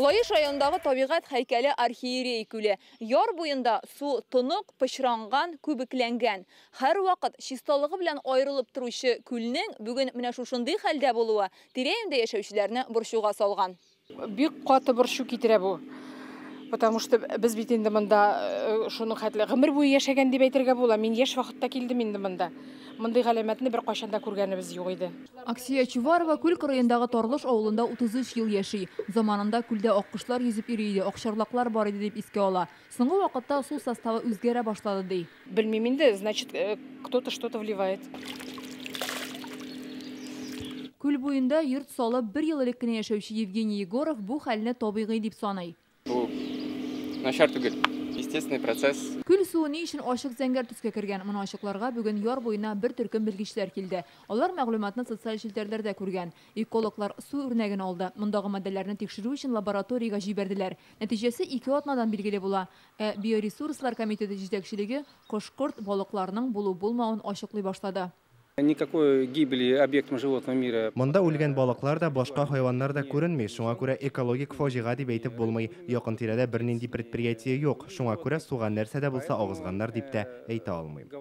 Лаеш районындагы табигать һәйкәле Архиерей күле. Яр буенда су тонык, пычранган, күбекләнгән. Һәрвакыт чисталыгы белән аерылып торучы күлнең бүген менә шушындый хәлдә булуы тирә-юньдә яшәүчеләрне борчуга салган. Бик каты борчу китерә бу. Потому что без бит инде монда шуның хәтле гомер буе яшәгән дип әйтергә була. Мин яшь вакытта килдем инде монда. Мондый галәмәтне беркайчан да күргәнебез юк иде. Аксия Чуварова күл кырыендагы Тарлыш авылында 33 ел яши. Заманында күлдә аккошлар йөзеп йөри иде, акчарлаклар бар иде дип искә ала. Соңгы вакытта су составы үзгәрә башлады, ди. Белмим инде, значит, кто-то что-то вливает. Күл буенда йорт салып бер ел элек кенә яшәүче Евгений Егоров бу хәлне табигый дип саный. Бу начар түгел, естественный процесс. Күл суы ни өчен ачык зәңгәр төскә кергән? Моны ачыкларга бүген яр буена бер төркем белгечләр килде. Алар мәгълүматны социаль челтәрләрдә күргән. Экологлар су үрнәген алды. Мондагы матдәләрне тикшерү өчен лабораториягә җибәрделәр. Нәтиҗәсе 2 атнадан билгеле була. Ә биоресурслар комитеты җитәкчелеге кош-корт, балыкларның булу-булмавын ачыклый башлады. Никакой гибели объектом животного мира. Монда үлгән балыклар да, башка хайваннар да күренми, шуңа күрә экологик фаҗига дип әйтеп булмый. Якын тирәдә бернинди предприятие юк, шуңа күрә суга нәрсә дә булса агызганнар дип тә әйтә алмыйм.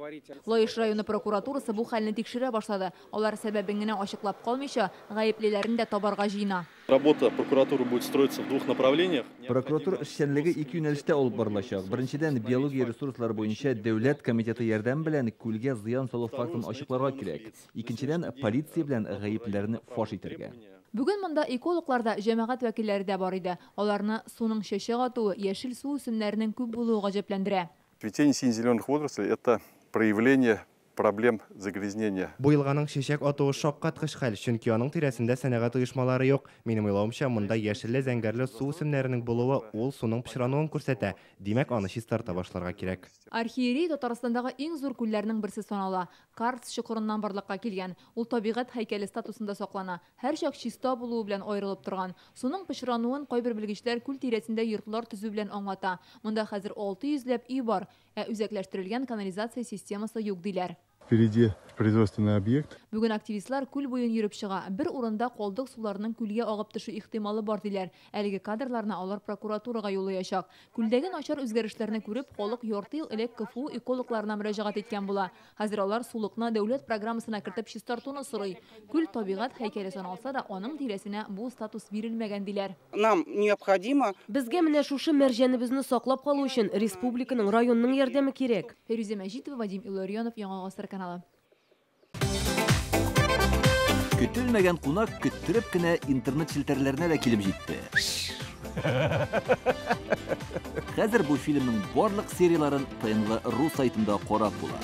Лаеш районы прокуратурасы бу хәлне тикшерә башлады. Алар сәбәбен генә ачыклап калмыйча, гаеплеләрен дә табарга җыена. Работа прокуратуры будет строиться в двух направлениях. Прокуратура эшчәнлеге ике юнәлештә алып барылачак. Беренчедән, биология ресурслары буенча дәүләт комитеты ярдәме белән күлгә зыян салу фактын ачыкларга кирәк. Икенчедән, полиция белән гаеплеләрне фаш итәргә. Бүген монда экологлар да, җәмәгать вәкилләре дә бар иде. Аларны суның чәчәк атуы, яшел су үсемнәренең күп булуы гаҗәпләндерә. Цветение сине-зеленых водорослей — это проявление проблем загрязнения. Бу елганың чәчәк атуы шаккаткыч хәл, чөнки аның тирәсендә сәнәгать оешмалары юк. Минем уйлавымча, монда яшелле зәңгәрле су үсемнәренең булуы ул суның пычрануын күрсәтә. Димәк, аны чистарта башларга кирәк. Архиерей Татарстандагы иң зур күлләрнең берсе санала. Карст чокырыннан барлыкка килгән. Ул табигать һәйкәле статусында саклана. Һәрчак чиста булуы белән аерылып торган. Суның пычрануын кайбер белгечләр күл тирәсендә йортлар төзү белән аңлата. Монда хәзер 600 ләп өй бар, ә үзәкләштерелгән канализация системасы юк диләр. Впереди производственный объект. Бүген активистлар күл буен йөреп чыга. Бер урында калдык суларының күлгә агып төшү ихтималы бар диләр. Әлеге кадрларны алар прокуратурага юллаячак. Күлдәге начар үзгәрешләрне күреп, халык ярты ел элек КФУ экологларына мөрәҗәгать иткән була. Хәзер алар сулыкны дәүләт программасына кертеп чистартуны сорый. Күл табигать һәйкәле саналса да, аның тирәсенә бу статус бирелмәгән диләр. Нам необходимо. Безгә менә шушы мәрҗәнебезне саклап калу өчен республиканың, районның ярдәме кирәк. Фәрүзә Мәҗитова, Вадим Илларионов, Яңа Гасыр каналы. Көтелмәгән кунак көттереп кенә интернет челтәрләренә дә килеп җитте. Хәзер бу фильмның барлык серияларын ТНВ ру сайтында карап була.